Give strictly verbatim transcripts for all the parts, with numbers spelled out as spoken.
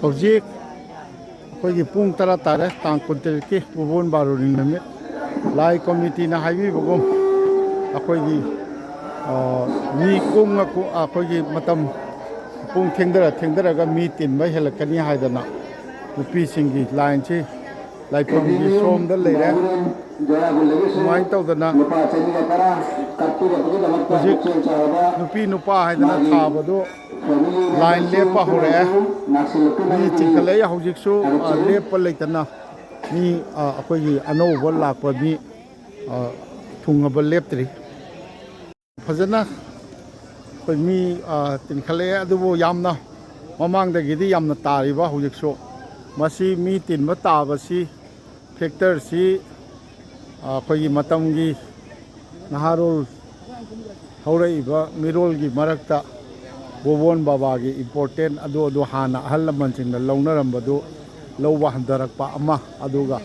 ꯍꯧꯖꯤꯛ ꯑꯩꯈꯣꯏꯒꯤ ꯄꯨꯡ ꯇꯔꯥ ꯇꯥꯔꯦ, ꯇꯥꯡ ꯀꯨꯟꯇꯔꯦꯠꯀꯤ ꯄꯣꯕꯣꯟ ꯕꯥꯔꯨꯅꯤ ꯅꯨꯃꯤꯠ꯫ ꯂꯥꯏ ꯀꯣꯃꯤꯇꯤꯅ ꯍꯥꯏꯕꯤꯕꯒꯨꯝ, ꯑꯩꯈꯣꯏꯒꯤ, ꯑ, ꯃꯤ ꯀꯨꯡꯅ ꯀꯨ-, ꯑꯩꯈꯣꯏꯒꯤ ꯃꯇꯝ ꯄꯨꯡ ꯊꯦꯡꯊꯔ ꯊꯦꯡꯊꯔꯒ ꯃꯤ ꯇꯤꯟꯕ ꯍꯦꯜꯂꯛꯀꯅꯤ ꯍꯥꯏꯗꯅ ꯅꯨꯄꯤꯁꯤꯡꯒꯤ ꯂꯥꯏꯟꯁꯤ ꯂꯥꯏꯐꯝꯒꯤ ꯁꯣꯝꯗ ꯂꯩꯔꯦ꯫ ꯁꯨꯃꯥꯏꯅ ꯇꯧꯗꯅ ꯍꯧꯖꯤꯛ ꯅꯨꯄꯤ ꯅꯨꯄꯥ ꯍꯥꯏꯗꯅ ꯊꯥꯕꯗꯨ ꯂꯥꯏꯟ ꯂꯦꯞꯄ ꯍꯧꯔꯛꯑꯦ꯫ ꯃꯤ ꯆꯤꯟꯈꯠꯂꯛꯏ ꯍꯧꯖꯤꯛꯁꯨ, ꯑ, ꯂꯦꯞꯄ ꯂꯩꯇꯅ ꯃꯤ, ꯑ, ꯑꯩꯈꯣꯏꯒꯤ ꯑꯅꯧꯕ ꯂꯥꯛꯄ ꯃꯤ, ꯑ, ꯊꯨꯡꯉꯕ ꯂꯦꯞꯇ꯭ꯔꯤ꯫ ꯐꯖꯅ ꯑꯩꯈꯣꯏ ꯃꯤ, ꯑ, ꯇꯤꯟꯈꯠꯂꯛꯑꯦ, ꯑꯗꯨꯕꯨ ꯌꯥꯝꯅ ꯃꯃꯥꯡꯗꯒꯤꯗꯤ ꯌꯥꯝꯅ ꯇꯥꯔꯤꯕ ꯍꯧꯖꯤꯛꯁꯨ꯫ ꯃꯁꯤ ꯃꯤ ꯇꯤꯟꯕ ꯇꯥꯕꯁꯤ ꯐꯦꯛꯇꯔꯁꯤ, ꯑ, ꯑꯩꯈꯣꯏꯒꯤ ꯃꯇꯝꯒꯤ ꯅꯍꯥꯔꯣꯜ ꯍꯧꯔꯛꯏꯕ ꯃꯤꯔꯣꯜꯒꯤ ꯃꯔꯛꯇ ꯕꯣꯕꯣꯟ ꯕꯕꯥꯒꯤ ꯏꯝꯄꯣꯔꯇꯦꯟ ꯑꯗꯨ ꯑꯗꯨ ꯍꯥꯟꯅ ꯑꯍꯜ ꯂꯃꯟꯁꯤꯡꯅ ꯂꯧꯅꯔꯝꯕꯗꯨ ꯂꯧꯕ ꯍꯟꯊꯔꯛꯄ ꯑꯃ, ꯑꯗꯨꯒ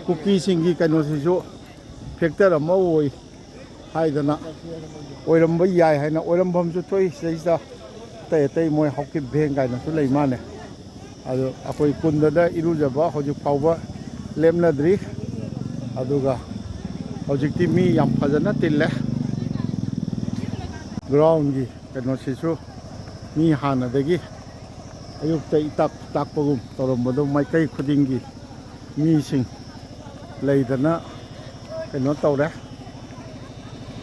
ꯀꯨꯀꯤꯁꯤꯡꯒꯤ ꯀꯩꯅꯣꯁꯤꯁꯨ ꯐꯦꯛꯇꯔ ꯑꯃ ꯑꯣꯏ ꯍꯥꯏꯗꯅ, ꯑꯣꯏꯔꯝꯕ ꯌꯥꯏ ꯍꯥꯏꯅ, ꯑꯣꯏꯔꯝꯐꯝꯁꯨ ꯊꯣꯛꯏ꯫ ꯁꯤꯗꯩꯁꯤꯗ ꯑꯇꯩ ꯑꯇꯩ ꯃꯣꯏ ꯍꯥꯎꯀꯤꯞ ꯚꯦꯡ ꯀꯥꯏꯅꯁꯨ ꯂꯩ ꯃꯥꯜꯂꯦ꯫ ꯑꯗꯣ ꯑꯩꯈꯣꯏ ꯀꯨꯟꯗꯗ ꯏꯔꯨꯖꯕ ꯍꯧꯖꯤꯛ ꯐꯥꯎꯕ ꯂꯦꯞꯅꯗ꯭ꯔꯤ꯫ ꯑꯗꯨꯒ ꯍꯧꯖꯤꯛꯇꯤ ꯃꯤ ꯌꯥꯝ ꯐꯖꯅ ꯇꯤꯜꯂꯦ꯫ ꯒ꯭ꯔꯥꯎꯟꯒꯤ ꯀꯩꯅꯣꯁꯤꯁꯨ ꯃꯤ ꯍꯥꯟꯅꯗꯒꯤ ꯑꯌꯨꯛꯇ ꯏꯇꯥꯛ ꯇꯥꯛꯄꯒꯨꯝ ꯇꯧꯔꯝꯕꯗꯣ ꯃꯥꯏꯀꯩ ꯈꯨꯗꯤꯡꯒꯤ ꯃꯤꯁꯤꯡ ꯂꯩꯗꯅ ꯀꯩꯅꯣ ꯇꯧꯔꯦ꯫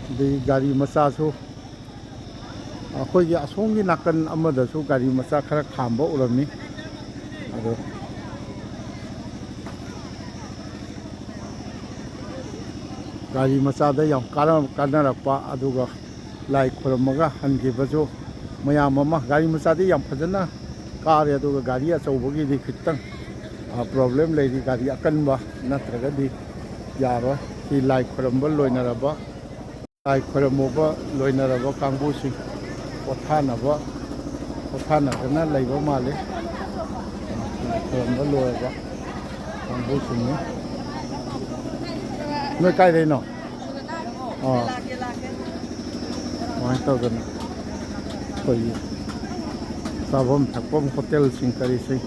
ꯑꯗꯩ ꯒꯥꯔꯤ ꯃꯆꯥꯁꯨ ꯑꯩꯈꯣꯏꯒꯤ ꯑꯁꯣꯝꯒꯤ ꯅꯥꯀꯟ ꯑꯃꯗꯁꯨ ꯒꯥꯔꯤ ꯃꯆꯥ ꯈꯔ ꯈꯥꯝꯕ ꯎꯔꯝꯃꯤ꯫ ꯑꯗꯣ ꯒꯥꯔꯤ ꯃꯆꯥꯗ ꯌꯥꯝ ꯀꯥꯟꯅ-, ꯀꯥꯟꯅꯔꯛꯄ, ꯑꯗꯨꯒ ꯂꯥꯏ ꯈꯨꯔꯝꯃꯒ ꯍꯟꯈꯤꯕꯁꯨ ꯃꯌꯥꯝ ꯑꯃ꯫ ꯒꯥꯔꯤ ꯃꯆꯥꯗꯤ ꯌꯥꯝ ꯐꯖꯅ ꯀꯥꯔꯦ, ꯑꯗꯨꯒ ꯒꯥꯔꯤ ꯑꯆꯧꯕꯒꯤꯗꯤ ꯈꯤꯇꯪ, ꯑ, ꯄ꯭ꯔꯣꯕ꯭ꯂꯦꯝ ꯂꯩꯔꯤ꯫ ꯒꯥꯔꯤ ꯑꯀꯟꯕ ꯅꯠꯇ꯭ꯔꯒꯗꯤ ꯌꯥꯔꯣꯏ꯫ ꯁꯤ ꯂꯥꯏ ꯈꯨꯔꯝꯕ ꯂꯣꯏꯅꯔꯕ, ꯂꯥꯏ ꯈꯨꯔꯝꯃꯨꯕ ꯂꯣꯏꯅꯔꯕ ꯀꯥꯡꯕꯨꯁꯤꯡ ꯄꯣꯊꯥꯅꯕ, ꯄꯣꯊꯥꯅꯗꯅ ꯂꯩꯕ ꯃꯥꯜꯂꯤ꯫ ꯂꯥꯏ ꯈꯨꯔꯝꯕ ꯂꯣꯏꯔꯕ꯫ ꯀꯥꯡꯕꯨꯁꯤꯡꯅꯤ꯫ ꯅꯣꯏ ꯀꯥꯏꯗꯩꯅꯣ? ꯑꯣ꯫ ꯑꯗꯨꯃꯥꯏꯅ ꯇꯧꯗꯅ ꯑꯩꯈꯣꯏꯒꯤ ꯆꯥꯐꯝ ꯊꯛꯐꯝ ꯍꯣꯇꯦꯜꯁꯤꯡ ꯀꯔꯤꯁꯤꯡ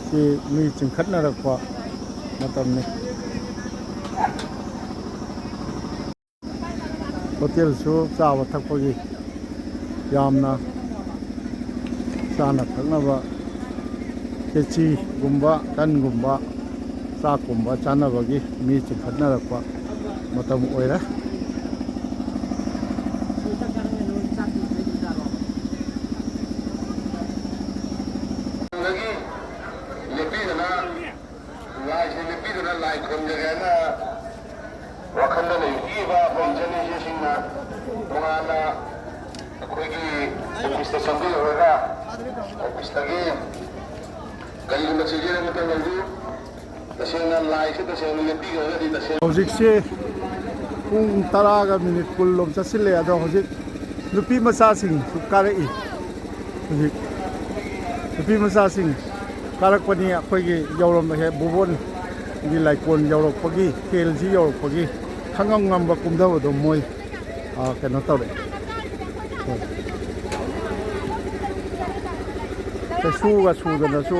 ꯁꯤ ꯃꯤ ꯆꯤꯡꯈꯠꯅꯔꯛꯄ ꯃꯇꯝꯅꯤ꯫ ꯍꯣꯇꯦꯜꯁꯨ ꯆꯥꯕ ꯊꯛꯄꯒꯤ ꯌꯥꯝꯅ ꯆꯥꯅ ꯊꯛꯅꯕ ꯈꯦꯆꯤꯒꯨꯝꯕ, ꯇꯟꯒꯨꯝꯕ, ꯆꯥꯛꯀꯨꯝꯕ ꯆꯥꯅꯕꯒꯤ ꯃꯤ ꯆꯤꯡꯈꯠꯅꯔꯛꯄ ꯃꯇꯝ ꯑꯣꯏꯔꯦ꯫ ꯂꯦꯞꯄꯤꯗꯅ ꯂꯥꯏꯁꯦ ꯂꯦꯞꯄꯤꯗꯨꯅ ꯂꯥꯏ ꯈꯨꯔꯨꯝꯖꯒꯦ ꯍꯥꯏꯅ ꯋꯥꯈꯜꯗ ꯂꯩꯕꯤꯕ ꯑꯩꯈꯣꯏ ꯏꯆꯟ ꯏꯆꯦꯁꯤꯡꯅ ꯇꯣꯉꯥꯟꯅ ꯑꯩꯈꯣꯏꯒꯤ ꯑꯣꯐꯤꯁꯇ ꯆꯪꯕꯤꯔꯔꯣꯏꯔ? ꯑꯣꯐꯤꯁꯇꯒꯤ ꯀꯔꯤꯒꯨꯝꯕ ꯆꯦꯟꯖꯦꯜ ꯑꯃꯇ ꯂꯩꯕꯤꯌꯨ꯫ ꯇꯁꯦꯡꯅ ꯂꯥꯏꯁꯦ ꯇꯁꯦꯡꯅ ꯂꯦꯞꯄꯤꯈ꯭ꯔꯒꯗꯤ ꯇꯁꯦꯡꯅ ꯍꯧꯖꯤꯛꯁꯦ ꯄꯨꯡ ꯇꯔꯥꯒ ꯃꯤꯅꯤꯠ ꯀꯨꯟ ꯂꯣꯝ ꯆꯠꯁꯤꯜꯂꯦ꯫ ꯑꯗꯣ ꯍꯧꯖꯤꯛ ꯅꯨꯄꯤ ꯃꯆꯥꯁꯤꯡꯁꯨ ꯀꯥꯔꯛꯏ꯫ ꯍꯧꯖꯤꯛ ꯅꯨꯄꯤ ꯃꯆꯥꯁꯤꯡ ꯀꯥꯔꯛꯄꯅꯤ꯫ ꯑꯩꯈꯣꯏꯒꯤ ꯌꯧꯔꯝꯕ ꯍꯦꯛ ꯕꯨꯕꯣꯟꯒꯤ ꯂꯥꯏꯀꯣꯟ ꯌꯧꯔꯛꯄꯒꯤ, ꯈꯦꯜꯁꯤ ꯌꯧꯔꯛꯄꯒꯤ ꯈꯪꯉꯝ ꯉꯝꯕ ꯀꯨꯝꯊꯕꯗꯣ ꯃꯣꯏ, ꯑ, ꯀꯩꯅꯣ ꯇꯧꯔꯛꯑꯦ꯫ ꯍꯣꯏ꯫ ꯁꯨꯒ ꯁꯨꯗꯅꯁꯨ,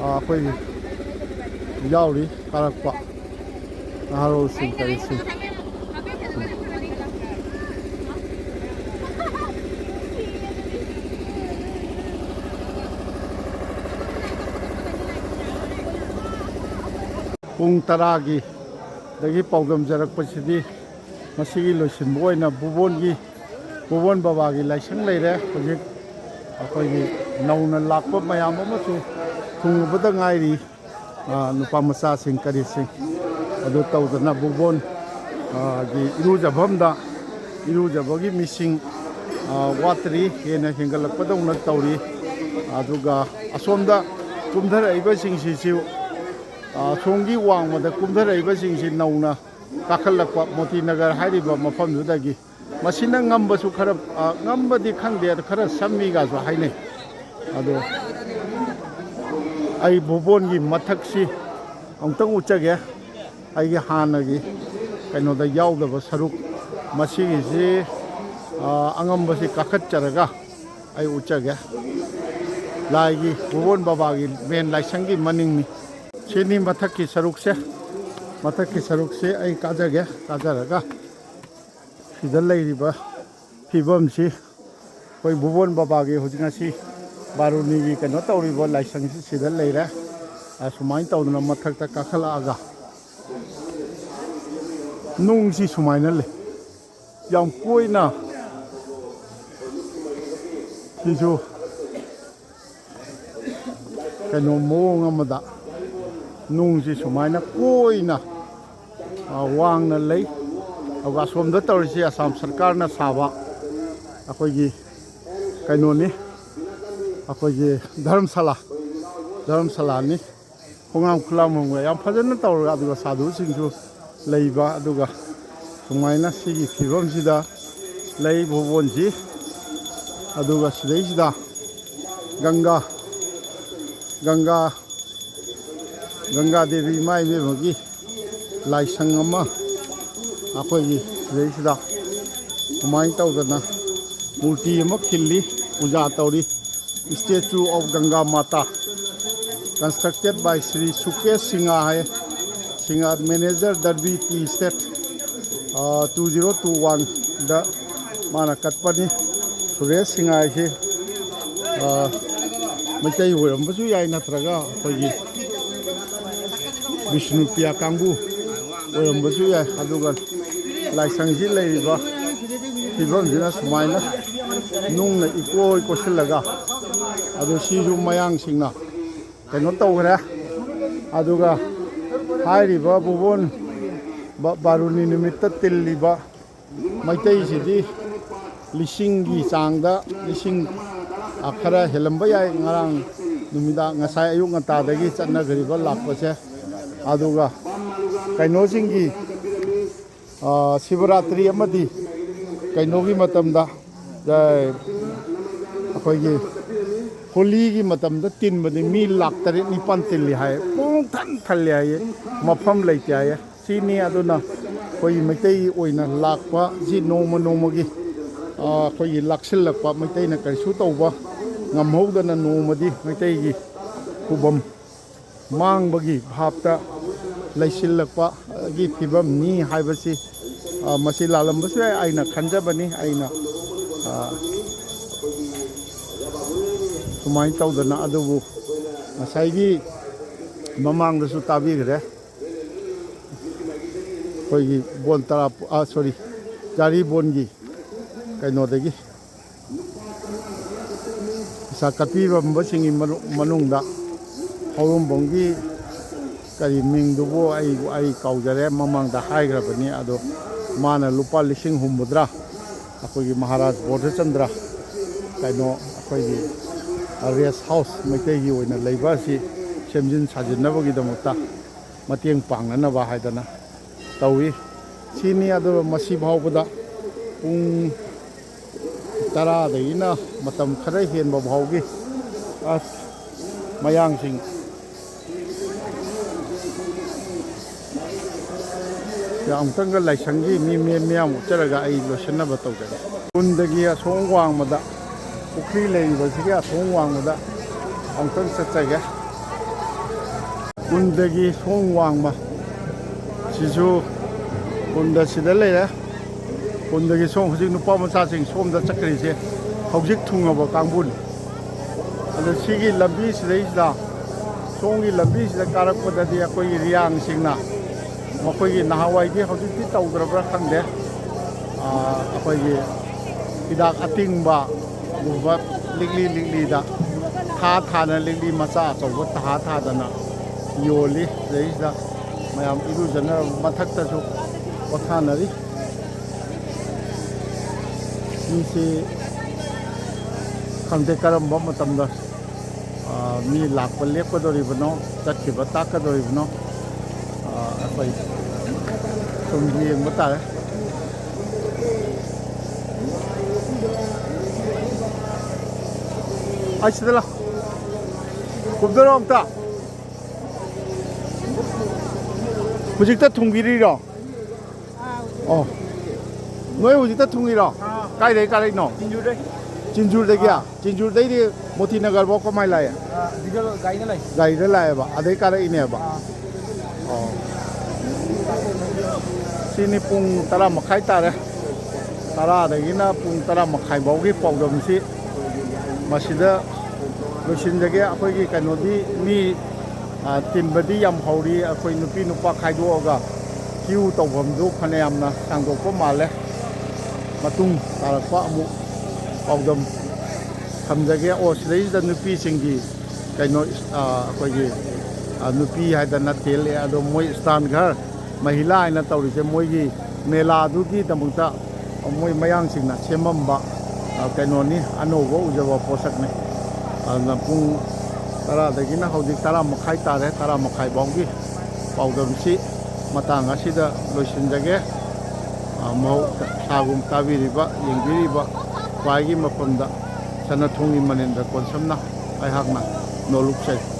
ꯑ, ꯑꯩꯈꯣꯏꯒꯤ ꯌꯥꯎꯔꯤ ꯀꯥꯔꯛꯄ꯫ ꯅꯍꯥꯔꯣꯜꯁꯤꯡ ꯀꯔꯤꯁꯤꯡ꯫ ꯄꯨꯡ ꯇꯔꯥꯒꯤ ꯗꯒꯤ ꯄꯥꯎꯗꯝꯖꯔꯛꯄꯁꯤꯗꯤ ꯃꯁꯤꯒꯤ ꯂꯣꯏꯁꯤꯟꯕ ꯑꯣꯏꯅ ꯕꯨꯕꯣꯟꯒꯤ, ꯕꯨꯕꯣꯟ ꯕꯕꯥꯒꯤ ꯂꯥꯏꯁꯪ ꯂꯩꯔꯦ꯫ ꯍꯧꯖꯤꯛ ꯑꯩꯈꯣꯏꯒꯤ ꯅꯧꯅ ꯂꯥꯛꯄ ꯃꯌꯥꯝ ꯑꯃꯁꯨ ꯊꯨꯡꯉꯨꯕꯗ ꯉꯥꯏꯔꯤ꯫ ꯑ, ꯅꯨꯄꯥ ꯃꯆꯥꯁꯤꯡ ꯀꯔꯤꯁꯤꯡ ꯑꯗꯨ ꯇꯧꯗꯅ ꯕꯨꯕꯣꯟ, ꯑ, ꯒꯤ ꯏꯔꯨꯖꯐꯝꯗ ꯏꯔꯨꯖꯕꯒꯤ ꯃꯤꯁꯤꯡ, ꯑ, ꯋꯥꯠꯇ꯭ꯔꯤ, ꯍꯦꯟꯅ ꯍꯦꯟꯒꯠꯂꯛꯄꯗꯧꯅ ꯇꯧꯔꯤ꯫ ꯑꯗꯨꯒ ꯑꯁꯣꯝꯗ ꯀꯨꯝꯊꯔꯛꯏꯕꯁꯤꯡꯁꯤꯁꯨ, ꯑ, ꯑꯁꯣꯝꯒꯤ ꯋꯥꯡꯃꯗ ꯀꯨꯝꯊꯔꯛꯏꯕꯁꯤꯡꯁꯤ ꯅꯧꯅ ꯀꯥꯈꯠꯂꯛꯄ ꯃꯣꯇꯤꯅꯒꯔ ꯍꯥꯏꯔꯤꯕ ꯃꯐꯝꯗꯨꯗꯒꯤ꯫ ꯃꯁꯤꯅ ꯉꯝꯕꯁꯨ ꯈꯔ, ꯑ, ꯉꯝꯕꯗꯤ ꯈꯪꯗꯦ, ꯑꯗ ꯈꯔ ꯁꯝꯃꯤꯒꯁꯨ ꯍꯥꯏꯅꯩ꯫ ꯑꯗꯣ ꯑꯩ ꯚꯨꯕꯣꯟꯒꯤ ꯃꯊꯛꯁꯤ ꯑꯃꯨꯛꯇꯪ ꯎꯠꯆꯒꯦ꯫ ꯑꯩꯒꯤ ꯍꯥꯟꯅꯒꯤ ꯀꯩꯅꯣꯗ ꯌꯥꯎꯗꯕ ꯁꯔꯨꯛ, ꯃꯁꯤꯒꯤꯁꯤ, ꯑ, ꯑꯉꯝꯕꯁꯤ ꯀꯥꯈꯠꯆꯔꯒ ꯑꯩ ꯎꯠꯆꯒꯦ꯫ ꯂꯥꯏꯒꯤ, ꯚꯨꯕꯣꯟ ꯕꯕꯥꯒꯤ ꯃꯦꯟ ꯂꯥꯏꯁꯪꯒꯤ ꯃꯅꯤꯡꯅꯤ꯫ ꯁꯤꯅꯤ ꯃꯊꯛꯀꯤ ꯁꯔꯨꯛꯁꯦ꯫ ꯃꯊꯛꯀꯤ ꯁꯔꯨꯛꯁꯦ ꯑꯩ ꯀꯥꯖꯒꯦ꯫ ꯀꯥꯖꯔꯒ ꯁꯤꯗ ꯂꯩꯔꯤꯕ ꯐꯤꯕꯝꯁꯤ, ꯑꯩꯈꯣꯏ ꯚꯨꯕꯣꯟ ꯕꯕꯥꯒꯤ ꯍꯧꯖꯤꯛ ꯉꯁꯤ ꯕꯥꯔꯨꯅꯤꯒꯤ ꯀꯩꯅꯣ ꯇꯧꯔꯤꯕ ꯂꯥꯏꯁꯪꯁꯤ ꯁꯤꯗ ꯂꯩꯔꯦ꯫ ꯑꯁꯨꯃꯥꯏꯅ ꯇꯧꯗꯅ ꯃꯊꯛꯇ ꯀꯥꯈꯠꯂꯛꯑꯒ ꯅꯨꯡꯁꯤ ꯁꯨꯃꯥꯏꯅ ꯂꯩ꯫ ꯌꯥꯝ ꯀꯣꯏꯅ ꯁꯤꯁꯨ ꯀꯩꯅꯣ ꯃꯑꯣꯡ ꯑꯃꯗ ꯅꯨꯡꯁꯤ ꯁꯨꯃꯥꯏꯅ ꯀꯣꯏꯅ, ꯑ, ꯋꯥꯡꯅ ꯂꯩ꯫ ꯑꯗꯨꯒ ꯑꯁꯣꯝꯗ ꯇꯧꯔꯤꯁꯤ ꯑꯁꯥꯝ ꯁꯔꯀꯥꯔꯅ ꯁꯥꯕ ꯑꯩꯈꯣꯏꯒꯤ ꯀꯩꯅꯣꯅꯤ, ꯑꯩꯈꯣꯏꯒꯤ ꯙꯔꯃꯁꯥꯂꯥ, ꯙꯔꯃꯁꯥꯂꯥꯅꯤ꯫ ꯈꯣꯡꯉꯥꯝ ꯈꯨꯂꯥꯝꯕꯝꯒ ꯌꯥꯝ ꯐꯖꯅ ꯇꯧꯔꯒ, ꯑꯗꯨꯒ ꯁꯥꯗꯨꯁꯤꯡꯁꯨ ꯂꯩꯕ, ꯑꯗꯨꯒ ꯁꯨꯃꯥꯏꯅ ꯁꯤꯒꯤ ꯐꯤꯕꯝꯁꯤꯗ ꯂꯩ ꯚꯨꯕꯣꯟꯁꯤ꯫ ꯑꯗꯨꯒ ꯁꯤꯗꯩꯁꯤꯗ ꯒꯪꯒꯥ, ꯒꯪꯒꯥ, ꯒꯪꯒꯥ ꯗꯦꯕꯤ ꯏꯃꯥ ꯏꯕꯦꯝꯃꯒꯤ ꯂꯥꯏꯁꯪ ꯑꯃ ꯑꯩꯈꯣꯏꯒꯤ ꯁꯤꯗꯩꯁꯤꯗ ꯁꯨꯃꯥꯏꯅ ꯇꯧꯗꯅ ꯃꯨꯔꯇꯤ ꯑꯃ ꯈꯤꯜꯂꯤ, ꯄꯨꯖꯥ ꯇꯧꯔꯤ꯫ Statue of Ganga Mata, constructed by Shri Sukesh Singha high, Singh, manager, Darbi Tea Estate, ꯑ, two zero two one ꯗ ꯃꯥꯅ ꯀꯠꯄꯅꯤ꯫ ꯁꯨꯔꯦꯁ ꯁꯤꯡꯍ ꯍꯥꯏꯁꯤ, ꯑ, ꯃꯩꯇꯩ ꯑꯣꯏꯔꯝꯕꯁꯨ ꯌꯥꯏ, ꯅꯠꯇ꯭ꯔꯒ ꯑꯩꯈꯣꯏꯒꯤ ꯕꯤꯁꯅꯨꯄ꯭ꯔꯤꯌꯥ ꯀꯥꯡꯕꯨ ꯑꯣꯏꯔꯝꯕꯁꯨ ꯌꯥꯏ꯫ ꯑꯗꯨꯒ ꯂꯥꯏꯁꯪꯁꯤ ꯂꯩꯔꯤꯕ ꯐꯤꯕꯝꯁꯤꯅ ꯁꯨꯃꯥꯏꯅ ꯅꯨꯡꯅ ꯏꯀꯣꯏ ꯀꯣꯏꯁꯤꯜꯂꯒ, ꯑꯗꯨ ꯁꯤꯁꯨ ꯃꯌꯥꯡꯁꯤꯡꯅ ꯀꯩꯅꯣ ꯇꯧꯈ꯭ꯔꯦ꯫ ꯑꯗꯨꯒ ꯍꯥꯏꯔꯤꯕ ꯚꯨꯕꯣꯟ ꯕ-, ꯕꯥꯔꯨꯅꯤ ꯅꯨꯃꯤꯠꯇ ꯇꯤꯜꯂꯤꯕ ꯃꯩꯇꯩꯁꯤꯗꯤ ꯂꯤꯁꯤꯡꯒꯤ ꯆꯥꯡꯗ, ꯂꯤꯁꯤꯡ, ꯑ, ꯈꯔ ꯍꯦꯜꯂꯝꯕ ꯌꯥꯏ꯫ ꯉꯔꯥꯡ ꯅꯨꯃꯤꯗꯥꯡ, ꯉꯁꯥꯏ ꯑꯌꯨꯛ ꯉꯟꯇꯥꯗꯒꯤ ꯆꯠꯅꯈ꯭ꯔꯤꯕ ꯂꯥꯛꯄꯁꯦ꯫ ꯑꯗꯨꯒ ꯀꯩꯅꯣꯁꯤꯡꯒꯤ, ꯑ, ꯁꯤꯕꯔꯥꯇ꯭ꯔꯤ ꯑꯃꯗꯤ ꯀꯩꯅꯣꯒꯤ ꯃꯇꯝꯗ, ꯑ, ꯑꯩꯈꯣꯏꯒꯤ ꯍꯣꯂꯤꯒꯤ ꯃꯇꯝꯗ ꯇꯤꯟꯕꯗꯤ ꯃꯤ ꯂꯥꯛ ꯇꯔꯦꯠ ꯅꯤꯄꯥꯟ ꯇꯤꯜꯂꯤ ꯍꯥꯏ, ꯄꯨꯡ ꯊꯟ ꯊꯜꯂꯤ ꯍꯥꯏꯌꯦ, ꯃꯐꯝ ꯂꯩꯇꯦ ꯍꯥꯏꯌꯦ꯫ ꯁꯤꯅꯤ ꯑꯗꯨꯅ ꯑꯩꯈꯣꯏ ꯃꯩꯇꯩꯒꯤ ꯑꯣꯏꯅ ꯂꯥꯛꯄ ꯁꯤ ꯅꯣꯡꯃ ꯅꯣꯡꯃꯒꯤ, ꯑ, ꯑꯩꯈꯣꯏꯒꯤ ꯂꯥꯛꯁꯤꯜꯂꯛꯄ, ꯃꯩꯇꯩꯅ ꯀꯔꯤꯁꯨ ꯇꯧꯕ ꯉꯝꯍꯧꯗꯅ ꯅꯣꯡꯃꯗꯤ ꯃꯩꯇꯩꯒꯤ ꯈꯨꯕꯝ ꯃꯥꯡꯕꯒꯤ ꯚꯥꯞꯇ ꯂꯩꯁꯤꯜꯂꯛꯄꯒꯤ ꯐꯤꯕꯝꯅꯤ ꯍꯥꯏꯕꯁꯤ, ꯑ, ꯃꯁꯤ ꯂꯥꯜꯂꯝꯕꯁꯨ ꯌꯥꯏ, ꯑꯩꯅ ꯈꯟꯖꯕꯅꯤ꯫ ꯑꯩꯅ, ꯑ, ꯁꯨꯃꯥꯏꯅ ꯇꯧꯗꯅ, ꯑꯗꯨꯕꯨ ꯉꯁꯥꯏꯒꯤ ꯃꯃꯥꯡꯗꯁꯨ ꯇꯥꯕꯤꯈ꯭ꯔꯦ, ꯑꯩꯈꯣꯏꯒꯤ ꯕꯣꯟ ꯇꯔꯥ, ꯑ, ꯁꯣꯔꯤ, ꯖꯥꯔꯤ ꯕꯣꯟꯒꯤ ꯀꯩꯅꯣꯗꯒꯤ ꯄꯩꯁꯥ ꯀꯠꯄꯤꯔꯝꯕꯁꯤꯡꯒꯤ ꯃꯅꯨ-, ꯃꯅꯨꯡꯗ ꯍꯧꯔꯣꯝꯕꯝꯒꯤ ꯀꯔꯤ ꯃꯤꯡꯗꯨꯕꯨ ꯑꯩ, ꯑꯩ ꯀꯥꯎꯖꯔꯦ, ꯃꯃꯥꯡꯗ ꯍꯥꯏꯈ꯭ꯔꯕꯅꯤ꯫ ꯑꯗꯣ ꯃꯥꯅ ꯂꯨꯄꯥ ꯂꯤꯁꯤꯡ ꯍꯨꯝꯐꯨꯇꯔꯥ ꯑꯩꯈꯣꯏꯒꯤ ꯃꯍꯥꯔꯥꯖ ꯕꯣꯙꯆꯟꯗ꯭ꯔ ꯀꯩꯅꯣ ꯑꯩꯈꯣꯏꯒꯤ ꯔꯦꯁ ꯍꯥꯎꯁ ꯃꯩꯇꯩꯒꯤ ꯑꯣꯏꯅ ꯂꯩꯕ ꯑꯁꯤ ꯁꯦꯝꯖꯤꯟ ꯁꯥꯖꯤꯟꯅꯕꯒꯤꯗꯃꯛꯇ ꯃꯇꯦꯡ ꯄꯥꯡꯅꯅꯕ ꯍꯥꯏꯗꯅ ꯇꯧꯏ꯫ ꯁꯤꯅꯤ꯫ ꯑꯗꯨꯒ ꯃꯁꯤ ꯐꯥꯎꯕꯗ ꯄꯨꯡ ꯇꯔꯥꯗꯒꯤꯅ ꯃꯇꯝ ꯈꯔ ꯍꯦꯟꯕ ꯐꯥꯎꯒꯤ, ꯑꯁ, ꯃꯌꯥꯡꯁꯤꯡ ꯑꯃꯨꯛꯇꯪꯒ ꯂꯥꯏꯁꯪꯒꯤ ꯃꯤ ꯃꯤ-, ꯃꯤꯌꯥꯝ ꯎꯠꯆꯔꯒ ꯑꯩ ꯂꯣꯏꯁꯤꯟꯅꯕ ꯇꯧꯖꯒꯦ꯫ ꯀꯨꯟꯗꯒꯤ ꯑꯁꯣꯝ ꯋꯥꯡꯃꯗ, ꯄꯨꯈ꯭ꯔꯤ ꯂꯩꯔꯤꯕꯁꯤꯒꯤ ꯑꯁꯣꯝ ꯋꯥꯡꯃꯗ ꯑꯃꯨꯛꯇꯪ ꯆꯠꯆꯒꯦ꯫ ꯀꯨꯟꯗꯒꯤ ꯁꯣꯝ ꯋꯥꯡꯃ ꯁꯤꯁꯨ ꯀꯨꯟꯗ ꯁꯤꯗ ꯂꯩꯔꯦ꯫ ꯀꯨꯟꯗꯒꯤ ꯁꯣꯝ ꯍꯧꯖꯤꯛ ꯅꯨꯄꯥ ꯃꯆꯥꯁꯤꯡ ꯁꯣꯝꯗ ꯆꯠꯈ꯭ꯔꯤꯁꯦ ꯍꯧꯖꯤꯛ ꯊꯨꯡꯉꯕ ꯀꯥꯡꯕꯨꯅꯤ꯫ ꯑꯗꯣ ꯁꯤꯒꯤ ꯂꯝꯕꯤꯁꯤꯗꯩꯁꯤꯗ, ꯁꯣꯝꯒꯤ ꯂꯝꯕꯤꯁꯤꯗ ꯀꯥꯔꯛꯄꯗꯗꯤ ꯑꯩꯈꯣꯏꯒꯤ ꯔꯤꯌꯥꯡꯁꯤꯡꯅ, ꯃꯈꯣꯏꯒꯤ ꯅꯍꯥꯟꯋꯥꯏꯗꯤ, ꯍꯧꯖꯤꯛꯇꯤ ꯇꯧꯗ꯭ꯔꯕ꯭ꯔꯥ ꯈꯪꯗꯦ, ꯑꯥ, ꯑꯩꯈꯣꯏꯒꯤ ꯍꯤꯗꯥꯛ ꯑꯇꯤꯡꯕꯒꯨꯝꯕ ꯂꯤꯛꯂꯤ ꯂꯤꯛꯂꯤꯗ ꯊꯥ ꯊꯥꯅ, ꯂꯤꯛꯂꯤ ꯃꯆꯥ ꯑꯆꯧꯕ ꯊꯥ ꯊꯥꯗꯅ ꯌꯣꯜꯂꯤ꯫ ꯁꯤꯗꯩꯁꯤꯗ ꯃꯌꯥꯝ ꯏꯔꯨꯖꯅꯔꯕ ꯃꯊꯛꯇꯁꯨ ꯄꯣꯊꯥꯅꯔꯤ꯫ ꯃꯤꯁꯤ ꯈꯪꯗꯦ ꯀꯔꯝꯕ ꯃꯇꯝꯗ, ꯑ, ꯃꯤ ꯂꯥꯛꯄ ꯂꯦꯞꯀꯗꯧꯔꯤꯕꯅꯣ, ꯆꯠꯈꯤꯕ ꯇꯥꯛꯀꯗꯧꯔꯤꯕꯅꯣ, ꯑ, ꯑꯩꯈꯣꯏ ꯁꯨꯝ ꯌꯦꯡꯕ ꯇꯥꯔꯦ꯫ ꯑꯩ ꯁꯤꯗ ꯂꯥꯎ꯫ ꯀꯨꯝꯊꯔꯣ ꯑꯝꯇ꯫ ꯍꯧꯖꯤꯛꯇ ꯊꯨꯡꯕꯤꯔꯤꯔꯣ? ꯑꯣ, ꯅꯣꯏ ꯍꯧꯖꯤꯛꯇ ꯊꯨꯡꯉꯤꯔꯣ? ꯀꯥꯏꯗꯩ ꯀꯥꯔꯛꯏꯅꯣ? ꯆꯤꯟꯖꯨꯔꯗꯩ꯫ ꯆꯤꯟꯖꯨꯔꯗꯒꯤ? ꯑꯥ꯫ ꯆꯤꯟꯖꯨꯔꯗꯩꯗꯤ ꯃꯣꯇꯤꯅꯒꯔꯐꯥꯎ ꯀꯃꯥꯏ ꯂꯥꯛꯑꯦ? ꯑꯥ, ꯒꯥꯔꯤꯗ ꯂꯥꯛꯑꯦꯕ, ꯑꯗꯩ ꯀꯥꯔꯛꯏꯅꯦꯕ? ꯑꯥ꯫ ꯑꯣ꯫ ꯁꯤꯅꯤ, ꯄꯨꯡ ꯇꯔꯥ ꯃꯈꯥꯏ ꯇꯥꯔꯦ꯫ ꯇꯔꯥꯗꯒꯤꯅ ꯄꯨꯡ ꯇꯔꯥ ꯃꯈꯥꯏ ꯐꯥꯎꯒꯤ ꯄꯥꯎꯗꯝꯁꯤ ꯃꯁꯤꯗ ꯂꯣꯏꯁꯤꯟꯖꯒꯦ꯫ ꯑꯩꯈꯣꯏꯒꯤ ꯀꯩꯅꯣꯗꯤ ꯃꯤ, ꯑ, ꯇꯤꯟꯕꯗꯤ ꯌꯥꯝ ꯍꯧꯔꯤ꯫ ꯑꯩꯈꯣꯏ ꯅꯨꯄꯤ ꯅꯨꯄꯥ ꯈꯥꯏꯗꯣꯛꯑꯒ ꯀ꯭ꯌꯨ ꯇꯧꯐꯝꯗꯨ ꯐꯅꯌꯥꯝꯅ ꯁꯥꯡꯗꯣꯛꯄ ꯃꯥꯜꯂꯦ꯫ ꯃꯇꯨꯡ ꯇꯥꯔꯛꯄ ꯑꯃꯨꯛ ꯄꯥꯎꯗꯝ ꯊꯝꯖꯒꯦ꯫ ꯑꯣ, ꯁꯤꯗꯩꯁꯤꯗ ꯅꯨꯄꯤꯁꯤꯡꯒꯤ ꯀꯩꯅꯣ, ꯑ, ꯑꯩꯈꯣꯏꯒꯤ, ꯑ, ꯅꯨꯄꯤ ꯍꯥꯏꯗꯅ ꯊꯦꯜꯂꯦ, ꯑꯗꯣ ꯃꯣꯏ ꯁ꯭ꯇꯥꯟ ꯘꯔ ꯃꯍꯤꯂꯥ ꯍꯥꯏꯅ ꯇꯧꯔꯤꯁꯦ, ꯃꯣꯏꯒꯤ ꯃꯦꯂꯥꯗꯨꯒꯤꯗꯃꯛꯇ ꯃꯣꯏ ꯃꯌꯥꯡꯁꯤꯡꯅ ꯁꯦꯝꯃꯝꯕ, ꯑ, ꯀꯩꯅꯣꯅꯤ, ꯑꯅꯧꯕ ꯎꯖꯕ ꯄꯣꯠꯁꯛꯅꯤ꯫ ꯑꯗꯨꯅ ꯄꯨꯡ ꯇꯔꯥꯗꯒꯤꯅ ꯍꯧꯖꯤꯛ ꯇꯔꯥ ꯃꯈꯥꯏ ꯇꯥꯔꯦ, ꯇꯔꯥ ꯃꯈꯥꯏ ꯐꯥꯎꯒꯤ ꯄꯥꯎꯗꯝꯁꯤ ꯃꯇꯥꯡ ꯑꯁꯤꯗ ꯂꯣꯏꯁꯤꯟꯖꯒꯦ꯫ ꯑ, ꯃꯍꯧ ꯁꯥꯒꯨꯝ ꯇꯥꯕꯤꯔꯤꯕ, ꯌꯦꯡꯕꯤꯔꯤꯕ ꯈ꯭ꯋꯥꯏꯒꯤ ꯃꯐꯝꯗ ꯁꯅꯥꯊꯣꯡꯒꯤ ꯃꯅꯤꯟꯗ꯭ꯔ ꯀꯣꯟꯁꯝꯅ ꯑꯩꯍꯥꯛꯅ ꯅꯣꯂꯨꯛꯆꯩ꯫